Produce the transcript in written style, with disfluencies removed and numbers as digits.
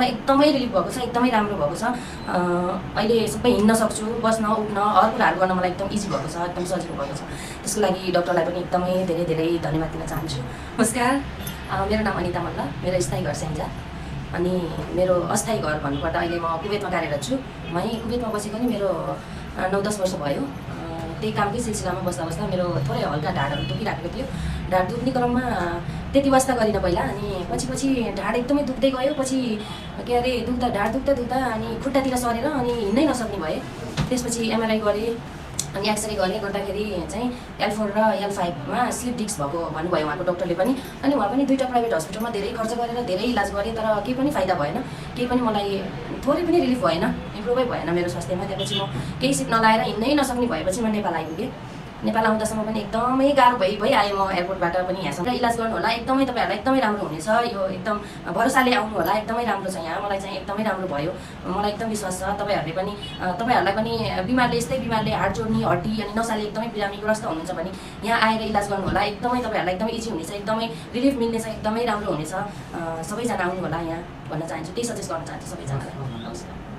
एकदमै रिलिफ भएको छ, एकदमै राम्रो भएको छ। अहिले सबै हिँड्न सक्छु, बस्न उठ्न हर कुराहरू गर्न मलाई एकदम इजी भएको छ, एकदम सजिलो भएको छ। त्यसको लागि डाक्टरलाई पनि एकदमै धेरै धेरै धन्यवाद दिन चाहन्छु। नमस्कार, मेरो नाम अनिता मल्ल, मेरो स्थायी घर स्याङ्जा अनि मेरो अस्थायी घर भन्नुपर्दा अहिले म कुवेतमा कार्यरत छु। म यहीँ कुवेतमा बसेको नि मेरो 9-10 वर्ष भयो। त्यही कामकै सिलसिलामा बस्दा बस्दा मेरो थोरै हल्का ढाडहरू दुखिराखेको थियो। ढाड दुख्ने क्रममा त्यति वास्ता गरिनँ पहिला, अनि पछि ढाड एकदमै दुख्दै गयो। पछि के अरे ढाड दुख्दा अनि खुट्टातिर सरेर अनि हिँड्नै नसक्ने भएँ। त्यसपछि एमआरआई गरेँ अनि एक्सरे गर्दाखेरि चाहिँ L4 र L5 मा स्लिप डिस्क भएको भन्नुभयो उहाँको डाक्टरले पनि। अनि उहाँ पनि 2टा प्राइभेट हस्पिटलमा धेरै खर्च गरेर धेरै इलाज गरेँ, तर केही पनि फाइदा भएन। केही पनि मलाई थोरै पनि रिलिफ भएन, इम्प्रुभै भएन मेरो स्वास्थ्यमा। त्यसपछि म केही सिप नलाएर हिँड्नै नसक्ने भएपछि म नेपाल आइपुगेँ। नेपाल आउँदासम्म पनि एकदमै गाह्रो भइ आएँ म एयरपोर्टबाट पनि यहाँसम्म। इलाज गर्नु होला, एकदमै तपाईँहरूलाई एकदमै राम्रो हुनेछ, यो एकदम भरोसाले आउनु होला, एकदमै राम्रो छ यहाँ। मलाई चाहिँ एकदमै राम्रो भयो, मलाई एकदम विश्वास छ। तपाईँहरूलाई पनि बिमारले यस्तै बिमारले हाड जोड्ने हड्डी अनि नसाले एकदमै बिरामीग्रस्त हुनुहुन्छ भने यहाँ आएर इलाज गर्नु होला, एकदमै तपाईँहरूलाई एकदमै इजी हुनेछ, एकदमै रिलिफ मिल्नेछ, एकदमै राम्रो हुनेछ। सबैजना आउनु होला यहाँ भन्न चाहन्छु, त्यही सजेस्ट गर्न चाहन्छु सबैजनालाई। नमस्कार।